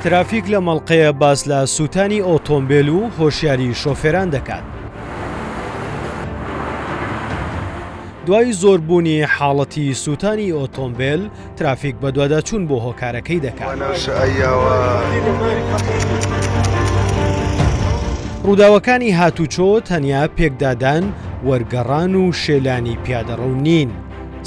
ترافیک لە مەڵقەیە باس لە سووتانی ئۆتۆمبێل و هۆشیاری شۆفێران دەکات. دوای زۆربوونی حاڵەتی سووتانی ئۆتۆمبێل، ترافیک بەدواداچوون بۆ هۆکارەکەی دەکات. ڕووداوەکانی هاتوچۆ تەنیا پێکدادان، وەرگەڕان و شێلانی پیادەڕەو نین،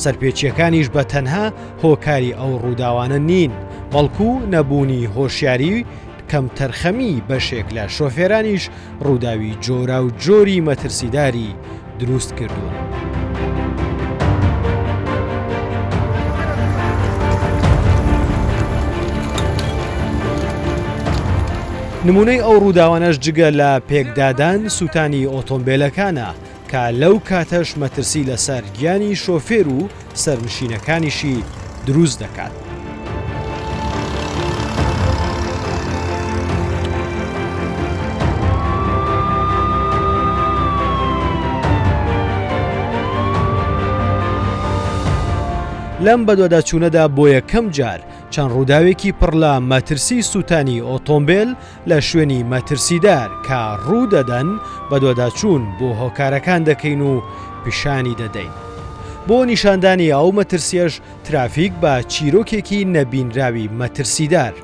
سەرپێچییەکانیش بە تەنها هۆکاری ئەو ڕووداوانە نین، بەڵکو نەبوونی هۆشیاری و کەمتەرخەمی بەشێک لە شۆفێرانیش ڕووداوی جۆراوجۆری مەترسیداری دروست کردوون. نمونەی ئەو ڕووداوانەش جگە لە پێکدادان سووتانی ئۆتۆمبێلەکانە کە لەو کاتەش مەترسی لەسەر گیانی شۆفێر و سەرنشینەکانیشی دروست دەکات. لەم بەدواداچوونەدا بۆ یەکەم جار چەند ڕووداوێکی پڕ لە مەترسی سووتانی ئۆتۆمبێل لە شوێنی مەترسیدار کە ڕوو دەدەن بەدواداچوون بۆ هۆکارەکان دەکەین و پیشانی دەدەین. بۆ نیشاندانی ئەو مەترسیەش ترافیک بە چیرۆکێکی نەبینراوی مەترسیدار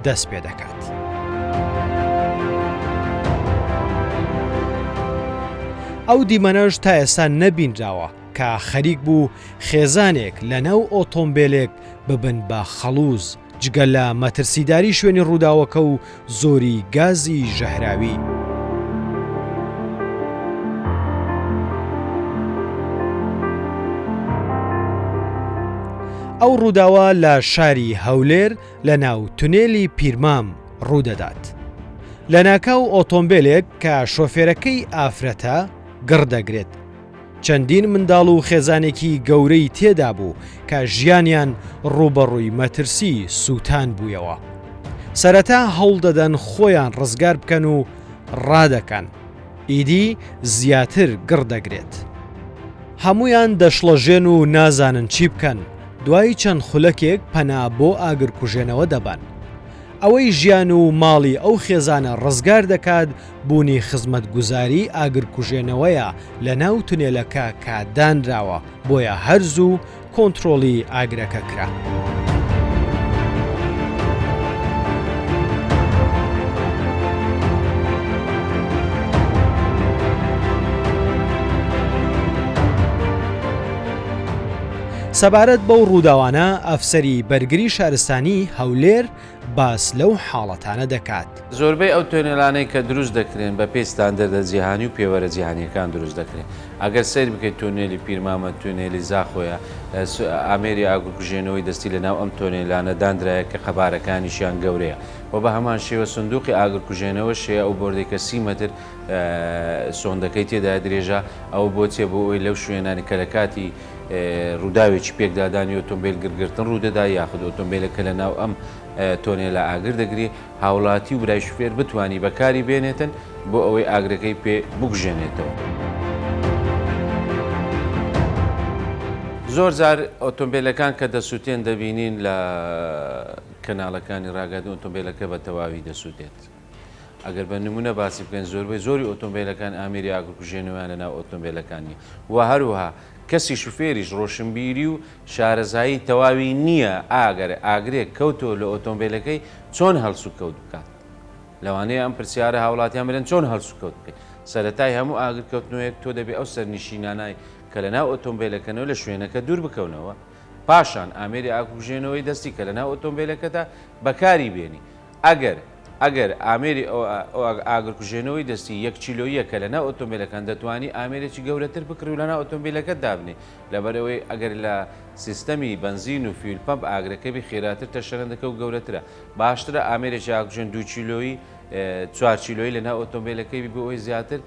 دەست پێ دەکات. ئەو دیمەنەش تا ئێستا نەبینراوە کە خەریک بوو خێزانێک لەناو ئۆتۆمبێلێک ببن بە خەڵوز، جگە لە مەترسیداری شوێنی ڕووداوەکە و زۆری گازی ژەهراوی. ئەو ڕووداوە لە شاری هەولێر لە ناو تونێلی پیرمام ڕوودەدات. لەناکاو ئۆتۆمبێلێک کە شۆفێرەکەی ئافرەتە گڕ دەگرێت. چەندین منداڵ و خێزانێکی گەورەی تێدابوو کە ژیانیان ڕووبەڕووی مەترسی سووتان بوویەوە. سەرەتا هەوڵدەدەن خۆیان ڕزگار بکەن و ڕادەکەن، ئیدی زیاتر گڕ دەگرێت. هەموویان دەشڵەژێن و نازانن چی بکەن، دوای چەند خولەکێک پەنا بۆ ئاگرکوژێنەوە دەبەن. ئەوەی ژیان و ماڵی ئەو خێزانە ڕزگار دەکات بوونی خزمەتگوزاری ئاگرکوژێنەوەیە لەناو تونێلەکە کە دانراوە، بۆیە هەر زوو کۆنترۆڵی ئاگرەکە کرا. سەبارەت بەو ڕووداوانە ئەفسەری بەرگری شارستانی هەولێر باس لەو حاڵەتانە دەکات. زۆربەی ئەو تۆنێلانەی کە دروست دەکرێن بە پێی ستاندەردە جیهانی و پێوەرە جیهانییەکان دروست دەکرێن. ئەگەر سەیر بکەیت تۆنێلی پیرمامە، تونێلی زاخۆیە، ئامێری ئاگرکوژێنەوەی دەستی لە ناو ئەم تۆنێلانە داندرایە کە قەبارەکانیشیان گەورەیە و بە هەمان شێوە سندوقی ئاگرکوژێنەوەش هەیە ئەو بۆردەی کە 30 مەتر سۆندەکەی تێدایە درێژە ئەوە بۆ چیە بۆ ئەوەی لەو شوێنانە کە لە کاتی ڕووداوێکی پێکدادانی ئۆتۆمبیل گرگرتن ڕوودەدا یاخود ئۆتۆمبیلەکە لە ناو ئەم تۆنێلە ئاگر دەگری هاوڵاتی و برای شوفێر بتوانی بەکاری بێنێتن بۆ ئەوەی ئاگرەکەی پێ بکوژێنێتەوە. زۆر جار ئۆتۆمبیلەکان کە دەسووتێن دەبینین لە کەناڵەکانی ڕاگەیاندن ئۆتۆمبیلەکە بە تەواوی دەسووتێت. ئەگەر بە نمونە باسی بکەین زۆربەی زۆری ئۆتۆمبیلەکان ئامێری ئاگرکوژێنەوەیان لەناو ئۆتۆمبیلەکان نییە و هەروەها کەسی شوفێریش ڕۆشنبیری و شارەزایی تەواوی نییە ئاگەر ئاگرێک کەوتەوە لە ئۆتۆمبیلەکەی چۆن هەڵسوکەوت بکات؟ لەوانەیە ئەم پرسیارە هاوڵاتیان بلێن چۆن هەڵسوکەوت بکەین؟ سەرەتای هەموو ئاگرکەوتنەوەیەک تۆ دەبێ ئەو سەرنشینانای کە لەناو ئۆتۆمبیلەکەنەوە لە شوێنەکە دوور بکەونەوە پاشان ئامێری ئاگرکوژێنەوەی دەستی کە لەناو ئۆتۆمبیلەکەدا بەکاری بێنی ئەگەر ئەگەر ئامێری ئاگرکوژێنەوەی دەستی یەک کیلۆییە کە لەناو ئۆتۆمبیلەکان دەتوانی ئامێرێکی گەورەتر بکڕی و لەناو ئۆتۆمبیلەکەت دابنێی لەبەرئەوەی ئەگەر لە سیستەمی بەنزین و fuel pump ئاگرەکە بی خێراتر تەشەنە دەکە و گەورەترە باشترە ئامێرێکی ئاگرکوژێن دوو کیلۆیی چوار کیلۆیی لەناو ئۆتۆمبیلەکەی بی بۆ ئەوەی زیاتر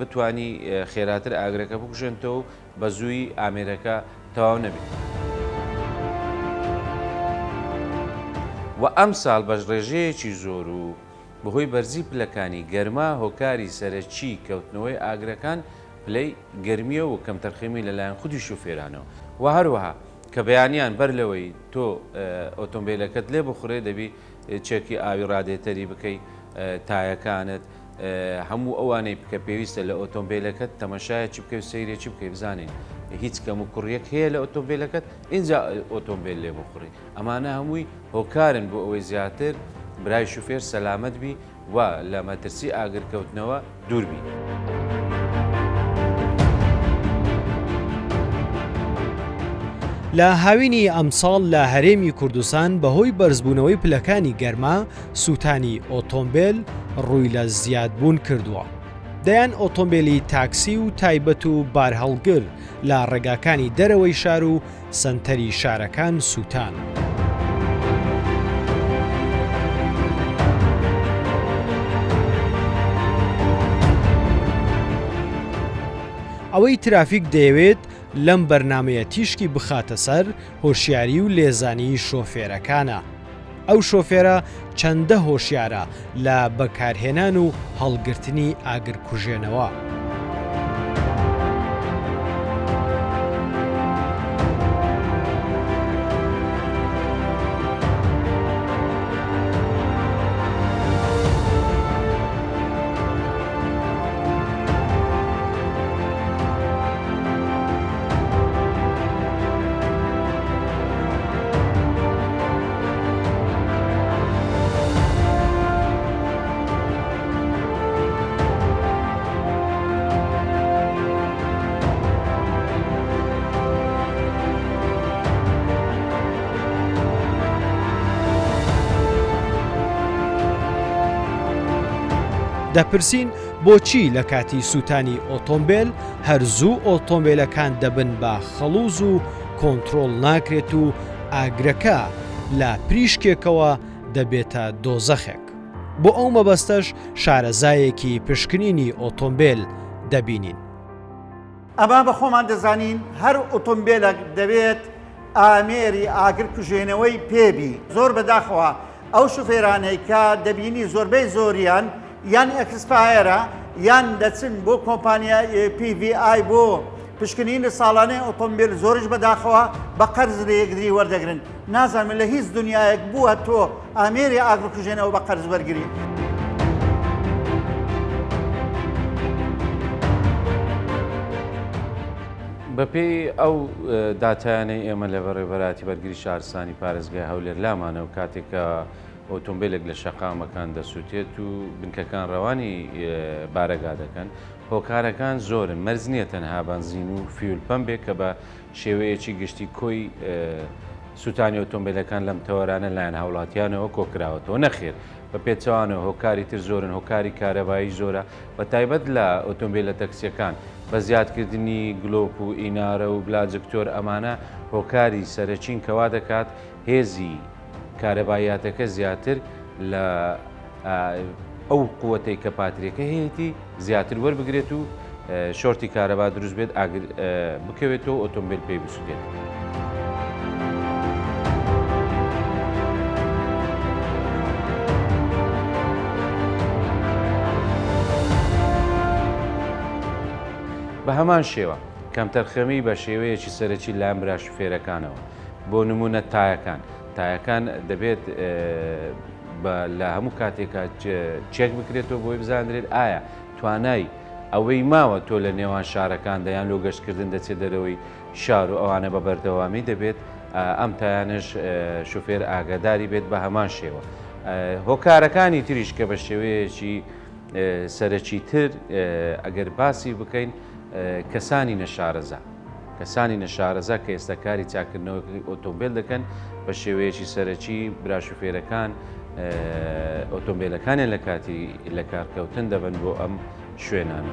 بتوانی خێراتر ئاگرەکە بکوژێنتەوە و بە زوویی ئامێرەکە تەواو نەبێت. و ئەمساڵ بە ڕێژەیەکی زۆر و بەهۆی بەرزی پلەکانی گەرما هۆکاری سەرەکی کەوتنەوەی ئاگرەکان پلەی گەرمییە و کەمتەرخەمی لەلایەن خودی شوفێرانەوە و هەروەها کە بەیانیان بەر لەوەی تۆ ئۆتۆمبیلەکەت لێ بخورێ دەبی. چێکی ئاوی ڕادێتەری بکەی، تایەکانت، هەموو ئەوانەی کە پێویستە لە ئۆتۆمبیلەکەت تەمەشایەکی بکەی و سەیرێکی بکەی بزانین هیچ کەم و کوڕیەک هەیە لە ئۆتۆمبیلەکەت ئینجا ئۆتۆمبیل لێ بخوڕی ئەمانە هەمووی هۆکارن بۆ ئەوەی زیاتر برای شوفێر سەلامەت بی و لە مەترسی ئاگرکەوتنەوە دوور بی. لە هاوینی ئەمساڵ لە هەرێمی کوردستان بەهۆی بەرزبوونەوەی پلەکانی گەرما سووتانی ئۆتۆمبێل ڕووی لە زیادبوون کردووە. دەیان ئۆتۆمبێلی تاکسی و تایبەت و بارهەڵگر لە ڕێگاکانی دەرەوەی شار و سەنتەری شارەکان سووتان. ئەوەی ترافیک دەیەوێت لەم بەرنامەیە تیشکی بخاتە سەر هۆشیاری و لێزانیی شۆفێرەکانە. ئەو شۆفێرە چەندە هۆشیارە لە بەکارهێنان و هەڵگرتنی ئاگرکوژێنەوە. دەپرسین بۆچی لە کاتی سووتانی ئۆتۆمبێل هەر زوو ئۆتۆمبێلەکان دەبن بە خەڵوز و کۆنترۆڵ ناکرێت و ئاگرەکە لە پریشکێکەوە دەبێتە دۆزەخێک. بۆ ئەو مەبەستەش شارەزایەکی پشکنینی ئۆتۆمبێل دەبینین. ئەمە بە خۆمان دەزانین هەر ئۆتۆمبێلەک دەبێت ئامێری ئاگر کوژێنەوەی پێ بی. زۆر بەداخەوە ئەو شوفێرانەی کە دەبینی زۆربەی زۆریان یان expire ە یان دەچن بۆ کۆمپانیای PVI بۆ پشکنینی ساڵانەی ئۆتۆمبێل زۆریش بەداخەوە بە قەرز لە یەکدری وەردەگرن نازانم لە هیچ دنیایەک بووە تۆ ئامێری ئاگرکوژێنەوە بە قەرز وەرگری. بەپێی ئەو داتایانەی ئێمە لە بەڕێوەبەرایەتی بەرگری شارستانی پارێزگای هەولێر لامانە و کاتێک کە ئۆتۆمبیلێک لە شەقامەکان دەسووتێت و بنکەکان ڕەوانی بارەگا دەکەن، هۆکارەکان زۆرن، مەرج نییە تەنها بەنزین و fuel pump بێت کە بە شێوەیەکی گشتی کۆی سووتانی ئۆتۆمبیلەکان لەم تەوەرانە لایەن هاوڵاتیانەوە کۆکراوەتەوە، نەخێر بە پێچەوانەوە هۆکاری تر زۆرن، هۆکاری کارەبایی زۆرە بە تایبەت لە ئۆتۆمبیلە تەکسیەکان بە زیادکردنی گلۆپ و ئینارە و بلاجکتۆر ئەمانە هۆکاری سەرەکین کەوا دەکات هێزی کارەباییاتەکە زیاتر لە ئەو قوتەی کە پاتریەکە هەیەتی زیاتر وەربگرێت و شۆرتی کارەبا دروست بێت ئاگر بکەوێتەوە ئۆتۆمبیل پێی بسوتێت. بە هەمان شێوە کەمتەرخەمی بە شێوەیەکی سەرەکی لایەن برا شوفێرەکانەوە بۆ نمونە تایەکان تایەکان دەبێت لە هەموو کاتێکا چێک بکرێتەوە بۆی بزانرێت ئایا توانای ئەوەی ماوە تۆ لە نێوان شارەکاندا یان لۆ گەشتکردن دەچێت دەرەوەی شار و ئەوانە بە بەردەوامی دەبێت ئەم تایانەش شوفێر ئاگاداری بێت بە هەمان شێوە هۆکارەکانی تریش کە بە شێوەیەکی سەرەکی تر ئەگەر باسی بکەین کەسانی نەشارەزا کەسانی نەشارەزا کە ئێستا کاری چاکردنەوەی ئۆتۆمبیل دەکەن بە شێوەیەکی سەرەکی برا شوفێرەکان ئۆتۆمبیلەکانیان لە کاتی لە کارکەوتن دەبن بۆ ئەم شوێنانە.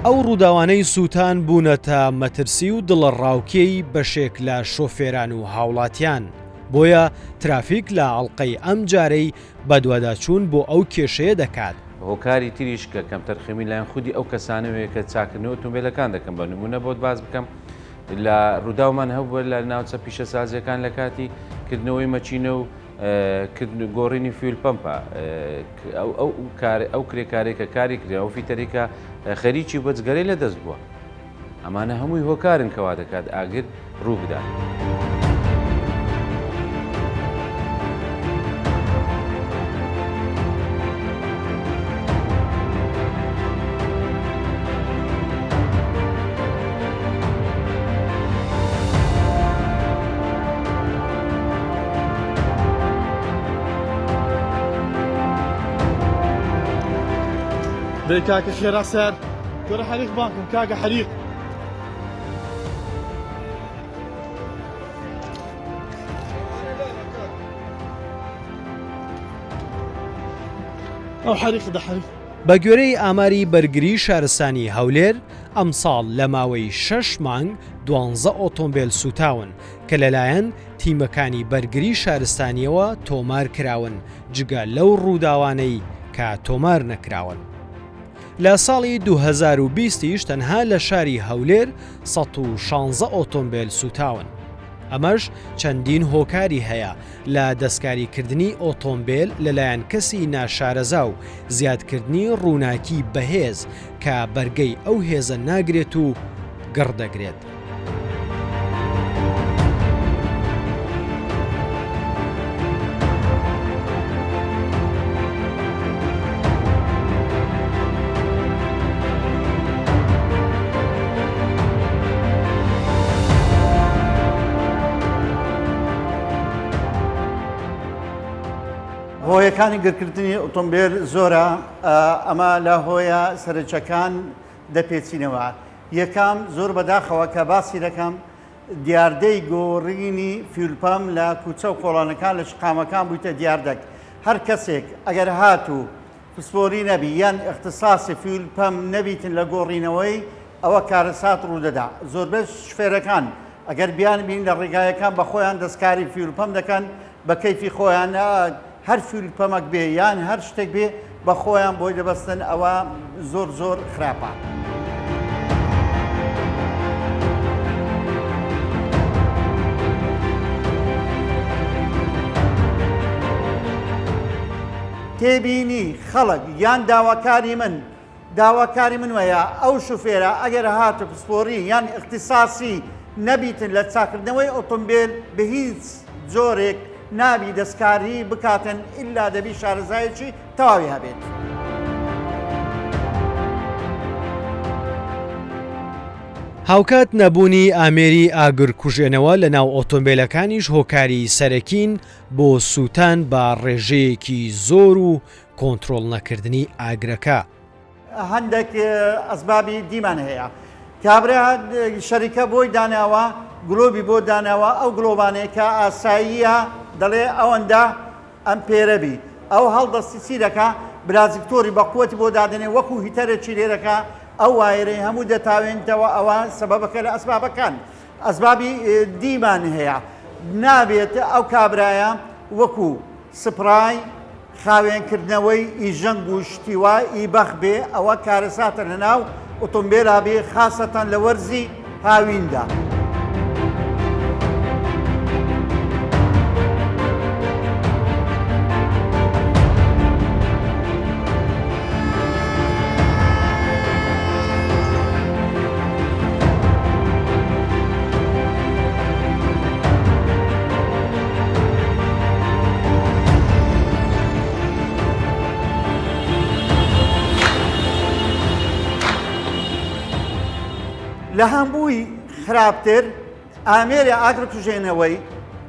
ئەو ڕووداوانەی سووتان بوونەتە مەترسی و دڵەڕاوکێی بەشێک لە شۆفێران و هاوڵاتیان، بۆیە ترافیک لە ئەڵقەی ئەمجارەی بەدواداچوون بۆ ئەو کێشەیە دەکات. هۆکاری تریش کە کەمتەرخەمی لایەن خودی ئەو کەسانەوەیە کە چاککردنەوەی ئۆتۆمبێلەکان دەکەن، بە نموونە بۆت باس بکەم لە ڕووداومان هەبووە لە ناوچە پیشەسازییەکان لە کاتی کردنەوەی مەکینە و گۆڕینی fuel pump ە ئەو ئەو کرێکارێک کە کاری کرێ ئەو fitter ێکە خەریکی بە جگەرەی لە دەست بووە ئەمانە هەمووی هۆکارن کەوا دەکات ئاگر ڕوو بدات. دەی کاکە خێرا سەر کۆرە حەریق بانکم کاکە حەریق. ئەو حەریق دە حەریق. بە گوێرەی ئاماری بەرگری شارستانی هەولێر، ئەمساڵ لە ماوەی شەش مانگ دوانزە ئۆتۆمبێل سووتاون کە لەلایەن تیمەکانی بەرگری شارستانییەوە تۆمار کراون، جگە لەو ڕووداوانەی کە تۆمار نەکراون. لە ساڵی 2020 یش تەنها لە شاری هەولێر 116 ئۆتۆمبێل سووتاون. ئەمەش چەندین هۆکاری هەیە لە دەستکاریکردنی ئۆتۆمبێل لەلایەن کەسی ناشارەزا و زیادکردنی ڕووناکی بەهێز کە بەرگەی ئەو هێزە ناگرێت و گڕ دەگرێت. هۆیەکانی گرکردنی ئۆتۆمبێل زۆرە ئەمە لە هۆیە سەرەکیەکان دەپێچینەوە یەکەم، زۆر بەداخەوە کە باسی دەکەم، دیاردەی گۆڕینی fuel pump لە کوچە و کۆڵانەکان لە شقامەکان بوویتە دیاردەک. هەر کەسێک ئەگەر هاتوو پسپۆری نەبی یان ئیختساسی fuel pump نەبیتن لە گۆڕینەوەی ئەوە کارەسات ڕوودەدا. زۆربەی شوفێرەکان ئەگەر بیانبین لە ڕێگایەکان بە خۆیان دەستکاری fuel pump دەکەن بە کەیفی خۆیان هەر fuel pump ەک بێ یان هەر شتێک بێ بە خۆیان بۆی دەبەستن ئەوە زۆر زۆر خراپە. تێبینی خەڵک یان داواکاری من داواکاری من وەیە ئەو شوفێرە ئەگەر هاتو پسپۆری یان ئیختیساسی نەبیتن لە چاکردنەوەی ئۆتۆمبێل بە هیچ جۆرێک نابی دەستکاری بکاتن ئیلا دەبی شارەزایەکی تەواوی هەبێت. هاوکات نەبوونی ئامێری ئاگرکوژێنەوە لەناو ئۆتۆمبێلەکانیش هۆکاری سەرەکین بۆ سووتان بە ڕێژەیەکی زۆر و کۆنترۆڵ نەکردنی ئاگرەکە. هەندێک ئەسبابی دیمان هەیە کابرا شەریکە بۆی داناوە گلۆبی بۆ داناوە ئەو گلۆبانەیە کە ئاساییە دەڵێ ئەوەندە ئەم پێرەبی ئەو هەڵدەستی چی دەکا برازیکتۆری بە قوتی بۆ دادەنێ وەکو هیتەرێکی لێرەکە ئەو وایرەی هەموو دەتاوێنتەوە ئەوە سەبەبەکە لە ئەسبابەکان ئەسبابی دیمان هەیە نابێت ئەو کابرایە وەکو سپرای خاوێنکردنەوەی ئی ژەنگ و شتی وا ئی بەخ بێ ئەوە کارەساتە لەناو ئوتومبێلا بێ خاسەتەن لە وەرزی هاویندا. لە هەمووی خراپتر ئامێری ئاگرکوژێنەوەی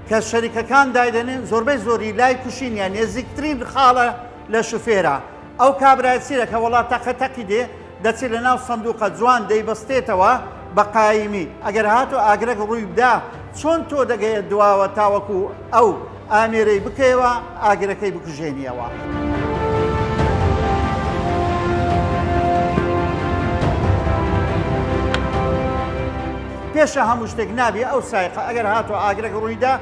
کە شەریکەکان دایدەنێن زۆربەی زۆری لای کوشینیان نێزیکترین خاڵە لە شوفێرە ئەو کابرای چی دەکا وەڵا تەقە تەقی دێ دەچێ لە ناو سندوقە جوان دەیبەستێتەوە بە قایمی ئەگەر هاتو ئاگرەک ڕووی بدا چۆن تۆ دەگەیە دواوە تاوەکو ئەو ئامێرەی بکەیەوە ئاگرەکەی بکوژێنیەوە. پێشە هەموو شتێک نابی ئەو سایقە ئەگەر هاتو ئاگرەک ڕوویدا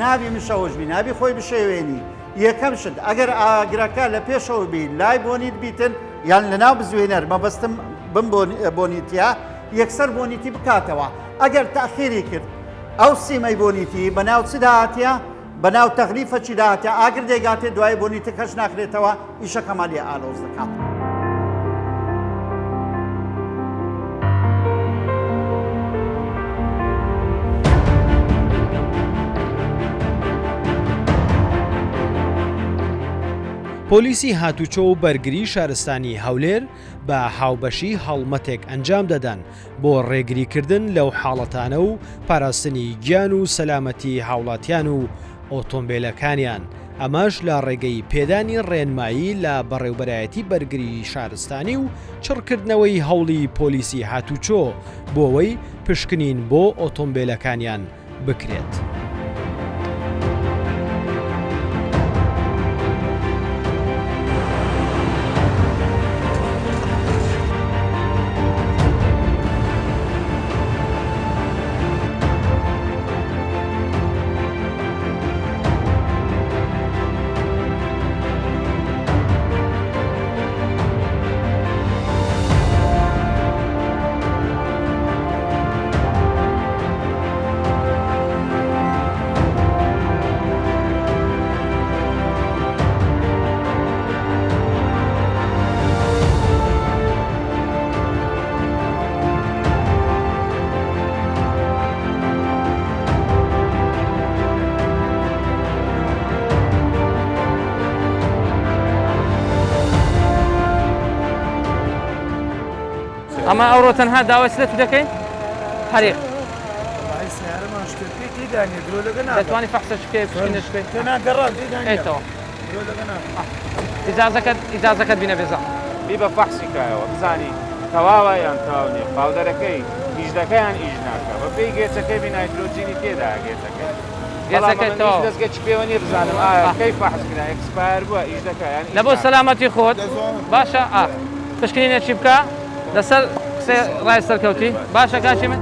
نابی مشەوەش بی نابی خۆی بشێوێنی یەکەم شت ئەگەر ئاگرەکە لە پێشەوە بی لای بۆنیت بیتن یان لەناو بزوێنەر مەبەستم بم بۆنیتە یەکسەر بۆنیتی بکاتەوە ئەگەر تاخیری کرد ئەو سیمەی بۆنیتی بەناو چ داهاتە بەناو تەغلیفەکی داهاتە ئاگر دەیگاتێ دوای بۆنیتەکەش ناخرێتەوە ئیشەکەمان لێ ئالۆز دەکات. پۆلیسی هاتوچۆ و بەرگری شارستانی هەولێر بە هاوبەشی هەڵمەتێک ئەنجام دەدەن بۆ ڕێگریکردن لەو حاڵەتانە و پاراستنی گیان و سەلامەتی هاوڵاتیان و ئۆتۆمبێلەکانیان. ئەمەش لە ڕێگەی پێدانی ڕێنمایی لە بەڕێوبەرایەتی بەرگریی شارستانی و چڕکردنەوەی هەوڵی پۆلیسی هاتوچۆ بۆوەی پشکنین بۆ ئۆتۆمبێلەکانیان بکرێت. ئەمە ئەوڕۆ تەنها داوای سلەت دەکەین حەریق دەتوانی فەحسەش بکەی پشکنەش بکەی ئێتەوە ئیجازەکەت ئیجازەکەت بینە بێزە بیبە فەحسی کایەوە بزانی تەواوە یان تەواو نییە پاودەرەکەی ئیش دەکا یان ئیش ناکا بە پێی گێچەکەی بی نایترۆجینی تێدایە گێچەکەی بەڵام گێچەکەی ئەمن هیچ تەواو دەستگەکی پێوە نییە بزانم ئایا کەی فەحس کرا expire بووە ئیش دەکا یان ئیش لە بۆ ناکا. سەلامەتی خۆت باشە ئا پشکنینێکی بکە لەسەر قسەی ڕای سەرکەوتی باشە کاکی من.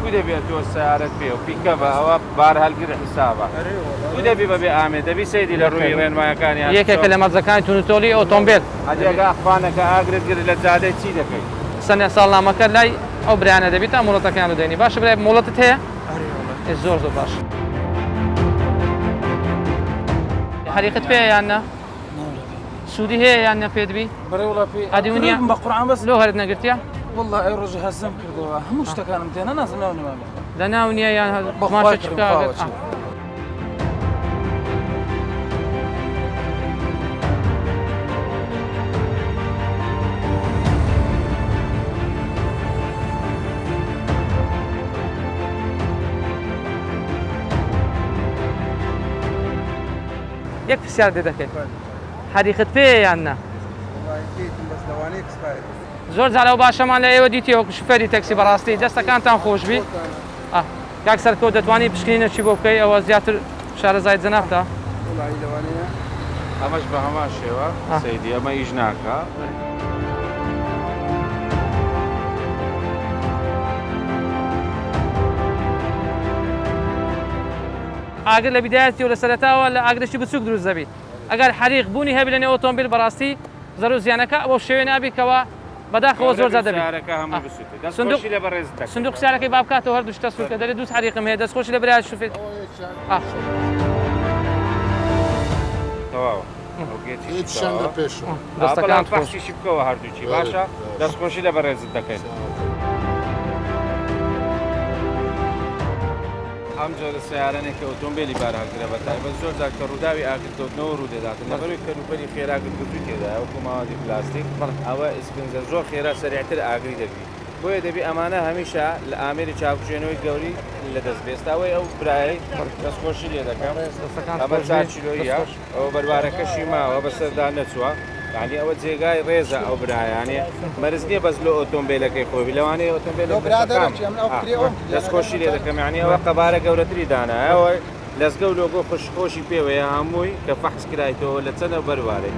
کو دەبێ تۆ سەیارەت پێ و پیکەبە ئەوە بار هەلگر حیسابە کو دەبی بەبێ ئامێ دەبی سەیری لە ڕووی ڕێنمایەکانی هاتوچۆ. یەکێکە لە مەرجەکانی توندوتۆڵی ئۆتۆمبێل. ئەدی ئەگە ئەخوانەکە ئاگرت گرت لە جادەی چی دەکەی؟ سەنە ساڵنامەکە لای ئەو برایانە دەبی تا مۆڵەتەکەیان بدەینی باشە برای مۆڵەتت هەیە؟ ئێ زۆر زۆر باش. حەریقت پێیە یان نا؟ سوودی هەیە یان نە پێت بی؟ بەڕێ وڵا پێ ئەدی ونیە؟ بە قورعان بەس لۆ هەرت نەگرتیە؟ والله ئەی ڕۆژە هەزم کردەوە هەموو شتەکانم تێ نازم ناو نمامێ لە ناو نییە یان بەخوا ماشە چ کڕیم بکا خواوە ئەگەر چی. یەک پرسیار لێ دەکەین حەریقت پێیە یان نا؟ زۆر جار ئەو باشەمان لە ئێوە دیتیە وەکو شوفێری تەکسی بەڕاستی دەستەکانتان خۆشبی کاک سەرکەوت دەتوانی پشکنینەکی بۆ بکەی ئەوە زیاتر شارەزای جەنابتە. ئەمەش بە هەمان شێوە سەیدی ئەمە ئیش ناکا. ئاگر لە بیدایەتی و لە سەرەتاوە لە ئاگرێکی بچوک دروست دەبیت ئەگەر حەریق بوونی هەبی لە نێو ئۆتۆمبیل بەڕاستی زەرو زیانەکە بەو شێوەیە نابی کەوا بەداخەوە زۆر جار دەبی سندوق سندوق سیارەکەی با بکاتەوە هەردوو شتە سوورکە دەرێ دوو حەریقم هەیە دەستخۆشی لە برای شوفێر تەواوە دەستەکان خۆش فەحسیشی بکەوە هەردووکی باشە دەستخۆشی لە بەڕێزت دەکەین. ئەم جۆرە سەیارانەی کە ئۆتۆمبێلی بارهەڵگرە بە تایبەت زۆر جار کە ڕووداوی ئاگرکەوتنەوە ڕوودەداتن لەبەرەوەی کەلوپەلی خێرا گرگرتووی تێدایە وەکو ماوادی پلاستیک ئەوە ئیسفنجە زۆر خێرا سەریعتر ئاگری دەگری بۆیە دەبی ئەمانە هەمیشە لە ئامێری چاوکوژێنەوەی گەوری لە دەست بێ ئێستا ئەوەی ئەو برایەی دەستخۆشی لێ دەکەم ئەمە چار کیلۆییە ئەوە بەروارەکەشی ماوە بەسەردا نەچووە یانی ئەوە جێگای ڕێزە ئەو برایانێ مەرج نییە بەس لۆ ئۆتۆمبیلەکەی خۆی لەوانەیە ئۆتۆمبیلێک دەستخۆشی لێ دەکەم یانی ئەوە قەبارە گەورەتری دانایەوە لەزگە و لۆگۆ خوش خۆشی پێوەیە هەمووی کە فەحس کرایتەوە لە چەنە بەروارەی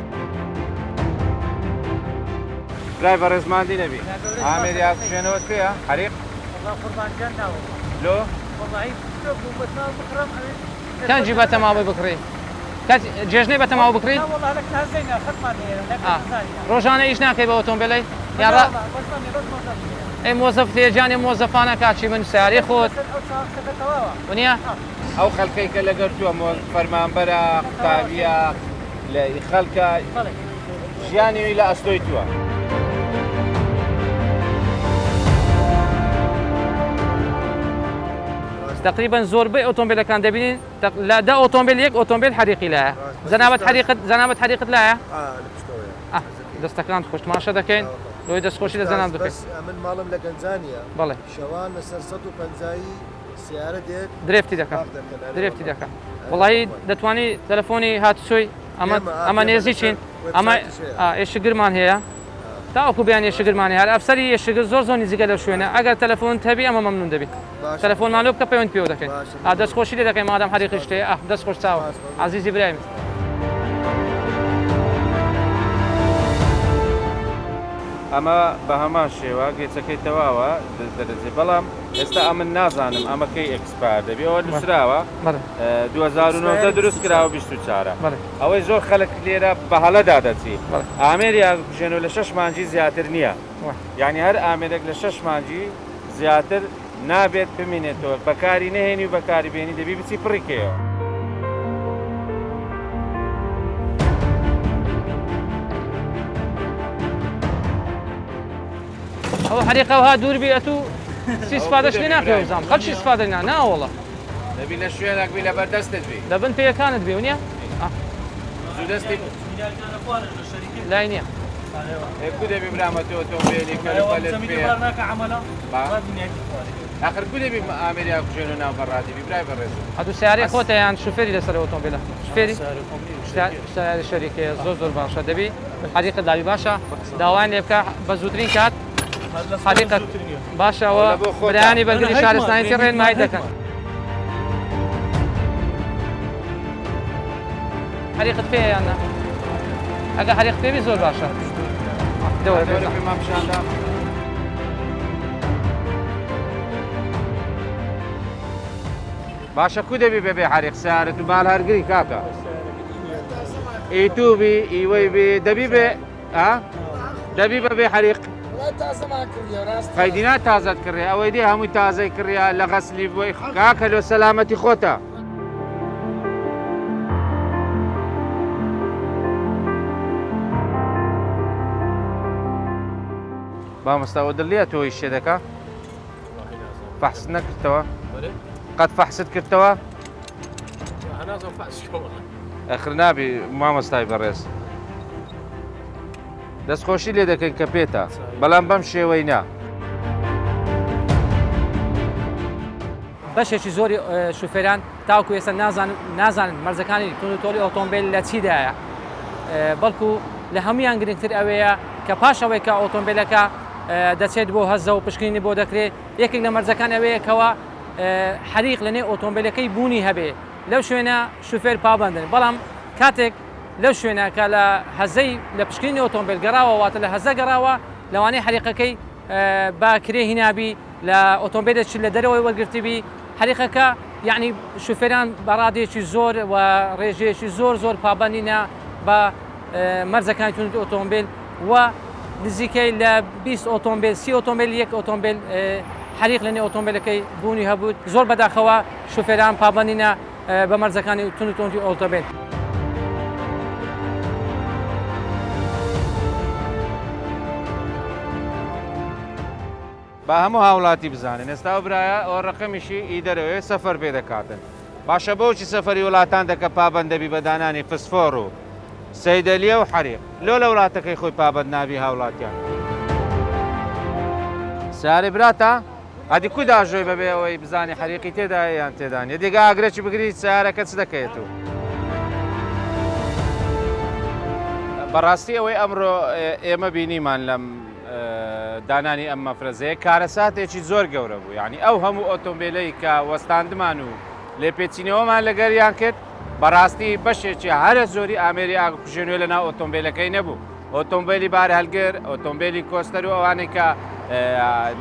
برای بەڕێز ماندی نەبی ئامێری ئاگرکوژێنەوەت پێیە حەریق لۆ کەنجی بەتەماوەی بکڕی کەس جێژنەی بەتەماوە بکڕی ڕۆژانە ئیش ناکەی بە ئۆتۆمبیلەی یا ڕا ئەی مۆزەف لێ گیانێ مۆزەفانە کاچی من سیارەی خۆت ونیە ئەو خەلکەی کە لەگەر تۆ فەرمانبەرە قوتابیە لە خەلکە ژیانی وی لە ئەستۆی تووە. تقریبا زۆربەی ئۆتۆمبیلەکان دەبینین لە دە ئۆتۆمبیل یەک ئۆتۆمبیل حەریقی لایە جەنابەت حەریقت جەنابەت حەریقت لایە دەستەکان خۆش تماشا دەکەین. لۆی دەستخۆشی لە جەناب دەکەین. بەس ئەمن ماڵم لە گەنجانیە بەڵێ. شەوان لەسەر 150 ی سەیارە دێت درێفتی دەکا باخ دەکەن ئەرێ درێفتی وەڵا دەکا ئەرێ وەڵایی وەڵا. دەتوانی تەلەفۆنی هاتوچۆی ئەمە پێمە ئا ئەمە پێمە نێزیکین لەسەر ئەمە وێبسایتیش هەیە. ئا ئێشکگرمان هەیە تاوەکو بەیانی ئێشکگرمان هەیە هەر ئەفسەری ئێشکگر زۆر زۆر نزیکە لەو شوێنە ئەگەر تەلەفۆنت هەبی ئەمە مەمنون دەبین باشە تەلەفۆنمان لۆ بکە پەیوەند پێوە دەکەین باشە ئا مەمنون. دەست خۆشی لێ دەکەین مادام حەریقیشت سپاس هەیە ئا دەست خۆش چاوە سپاس مەمنون. عەزیزی برای من. ئەمە بە هەمان شێوە گێچەکەی تەواوە دەرەجەی بەڵام ئێستا ئەمن نازانم ئەمە کەی expire دەبی ئەوە نووسراوە 2019 دروست کراوە 24 ئەوەی زۆر خەلک لێرە بە هەڵەدا دەچی ئامێری ئاگرکوژێنەوە لە شەش مانگی زیاتر نییە یعنی هەر ئامێرێک لە شەش مانگی زیاتر نابێت بمینێتەوە بەکاری نەهێنی و بەکاری بێنی دەبی بچی پڕی کەیەوە. ئەو حەریقە وها دوور بی ئەتوو سی سپادەش لێ ناکەی وزام خەڵکی سپادە نا ناوەڵە دەبی لە شوێنێک بی لەبەر دەستت بی لە بن پێیەکانت بێ نییە زوو دەستی لای نییە کو دەبی برامە تۆ ئۆتۆمبێلی کەلوپەلت پێ ئاخر کو دەبی ئامێری ئاکوژێن و ناو بەڕادی بی برای بەڕێزم ئەتوو سیارەی خۆتە یان شوفێری لەسەر ئۆتۆمبیلە شوفێری سیارەی شەریکەیە زۆر زۆر باشە دەبی حەریقت لابی باشە داوایان لێ بکە بە زووترین کات حەریقت باشە ئەوە برایانی بەرگری شارستانی ڕێنمایی دەکەن حەریقت پێیە یان نا ئەگە حەریقت پێ بی زۆر باشە دەوەرە دەوەرە پێمان پیشاندا. باشە کو دەبی بەبێ حەریق سیارەت و بال هەرگری کاکە ئی تو بی ئیوەی بی دەبی بێ ئا دەبی بەبێ حەریق قەیدینا تازەت کڕێ ئەوەی دێ هەمووی تازەی کڕیا لە غەسلی بۆی کاکە لۆ سەلامەتی خۆتە. مامۆستا ئەوە دڵیە تۆ ئیشێ دەکا؟ فەحست نەکردەوە؟ قەت فەحست کردەوە؟ ئەخر نابی مامۆستای بەڕێز. دەستخۆشی لێ دەکەین کە پێتە بەڵام بەم شێوەی نا. بەشێکی زۆری شوفێران تاوەکو ئێستا نازانن نازانن مەرجەکانی توندوتۆڵی ئۆتۆمبێل لە چیدایە بەڵکو لە هەمویان گرنگتر ئەوەیە کە پاش ئەوەی کە ئۆتۆمبێلەکە دەچێت بۆ هەزە و پشکنینی بۆ دەکرێت یەکێک لە مەرجەکان ئەوەیە کەوا حەریق لە نێو ئۆتۆمبێلەکەی بوونی هەبێ لەو شوێنە شوفێر پابەندن بەڵام کاتێک لەو شوێنە کە لە هەزەی لە پشکنینی ئۆتۆمبێل گەڕاوە واتە لە هەزە گەڕاوە لەوانەیە حەریقەکەی بە کرێ هینابی لە ئۆتۆمبیلێکی لە دەرەوەی وەرگرتبی حەریقەکە یعنی شوفێران بە ڕادەیەکی زۆر و ڕێژەیەکی زۆر زۆر پابەندینە بە مەرجەکانی توند ئۆتۆمبیل و نزیکەی لە 20 ئۆتۆمبیل سی ئۆتۆمبیل یەک ئۆتۆمبیل حەریق لە نێو ئۆتۆمبیلەکەی بوونی هەبوو زۆر بەداخەوە شوفێران پابەندینە بە مەرجەکانی توند و تۆندی ئۆتۆمبیل. با هەموو هاوڵاتی بزانن ئێستا ئەو برایە ئەو ڕەقەمیشی ئی دەرەوەیە سەفەر پێ دەکاتن باشە بۆچی سەفەری وڵاتان دەکە پابەند دەبی بە دانانی فسفۆڕ و سەیدەلیە و حەریق لۆ لە وڵاتەکەی خۆی پابەند نابی هاوڵاتیان سیارەی براتە ئەدی کو داژۆی بەبێ ئەوەی بزانی حەریقی تێدایە یان تێدا نیە دیگە ئاگرەکی بگری سیارەکە چ دەکەیت و بەڕاستی ئەوەی ئەمڕۆ ئێمە بینیمان لەم دانانی ئەم مەفرەزەیە کارەساتێکی زۆر گەورە بوو یعنی ئەو هەموو ئۆتۆمبیلەی کە وەستاندمان و لێپێچینەوەمان لەگەریان کرد بەڕاستی بەشێکی هەرە زۆری ئامێری ئاگرکوژێنەوە لە ناو ئۆتۆمبیلەکەی نەبوو ئۆتۆمبیلی بارهەلگر ئۆتۆمبیلی کۆستەر و ئەوانەی کە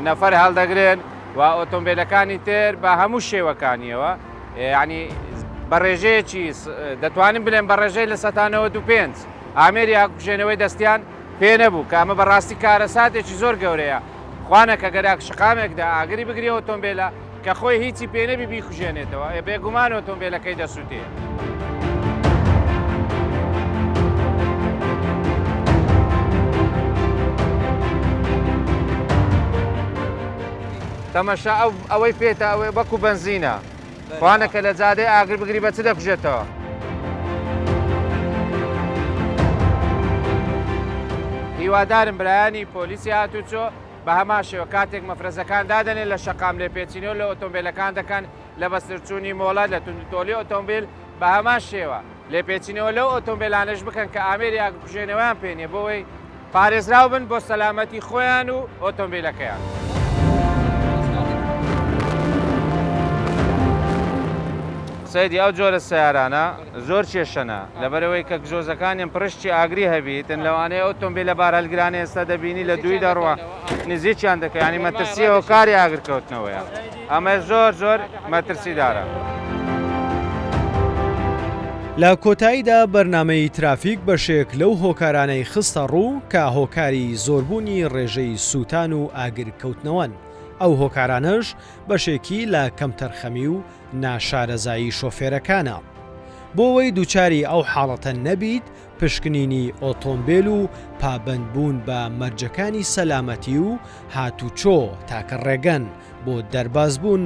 نەفەر هەڵدەگرن و ئۆتۆمبیلەکانی تر بە هەموو شێوەکانیەوە یعنی بە ڕێژەیەکی دەتوانین بلێن بە ڕێژەی لە 95 ئامێری ئاگرکوژێنەوەی دەستیان پێ نەبوو کە ئەمە بەڕاستی کارەساتێکی زۆر گەورەیە خوانەکە گەراک شقامێکدا ئاگری بگرێ ئۆتۆمبێلە کە خۆی هیچی پێ نەبی بیکوژێنێتەوە ئێ بێگومان ئۆتۆمبێلەکەی دەسووتێ. تەمەشا ئەو ئەوەی پێتە ئەوەی وەکو بەنزینە خوانەکە لە جادەی ئاگر بگری بە چ دەکوژێتەوە؟ هیوادارم برایانی پۆلیسی هاتوچۆ بە هەمان شێوە کاتێک مەفرەزەکان دادەنێن لە شەقام لێپێچینەوە لە ئۆتۆمبیلەکان دەکەن لە بەسەرچوونی مۆڵەت لە توندوتۆڵی ئۆتۆمبیل بە هەمان شێوە لێپێچینەوە لەو ئۆتۆمبیلانەش بکەن کە ئامێری ئاگرکوژێنەوەیان پێ نییە بۆ ئەوەی پارێزراو بن بۆ سەلامەتی خۆیان و ئۆتۆمبیلەکەیان. سەیدی ئەو جۆرە سەیارانە زۆر کێشەنە لەبەرئەوەی کە گزۆزەکانیان پڕشتی ئاگری هەبیتن لەوانەیە ئۆتۆمبیلە بارهەلگرانە ئێستا دەبینی لە دووی دەڕوا نزیکیان دەکە ینی مەترسی هۆکاری ئاگرکەوتنەوەیە ئەمە زۆر زۆر مەترسیدارە. لە کۆتاییدا بەرنامەی ترافیک بەشێک لەو هۆکارانەی خستە ڕوو کە هۆکاری زۆربوونی ڕێژەی سووتان و ئاگرکەوتنەوەن، ئەو هۆکارانەش بەشێکی لە کەمتەرخەمی و ناشارەزایی شۆفێرەکانە. بۆ ئەوەی دووچاری ئەو حاڵەتە نەبیت پشکنینی ئۆتۆمبێل و پابەندبوون بە مەرجەکانی سەلامەتی و هاتوچۆ تاکە ڕێگەن بۆ دەربازبوون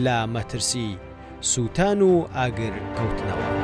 لە مەترسی سووتان و ئاگر کەوتنەوە.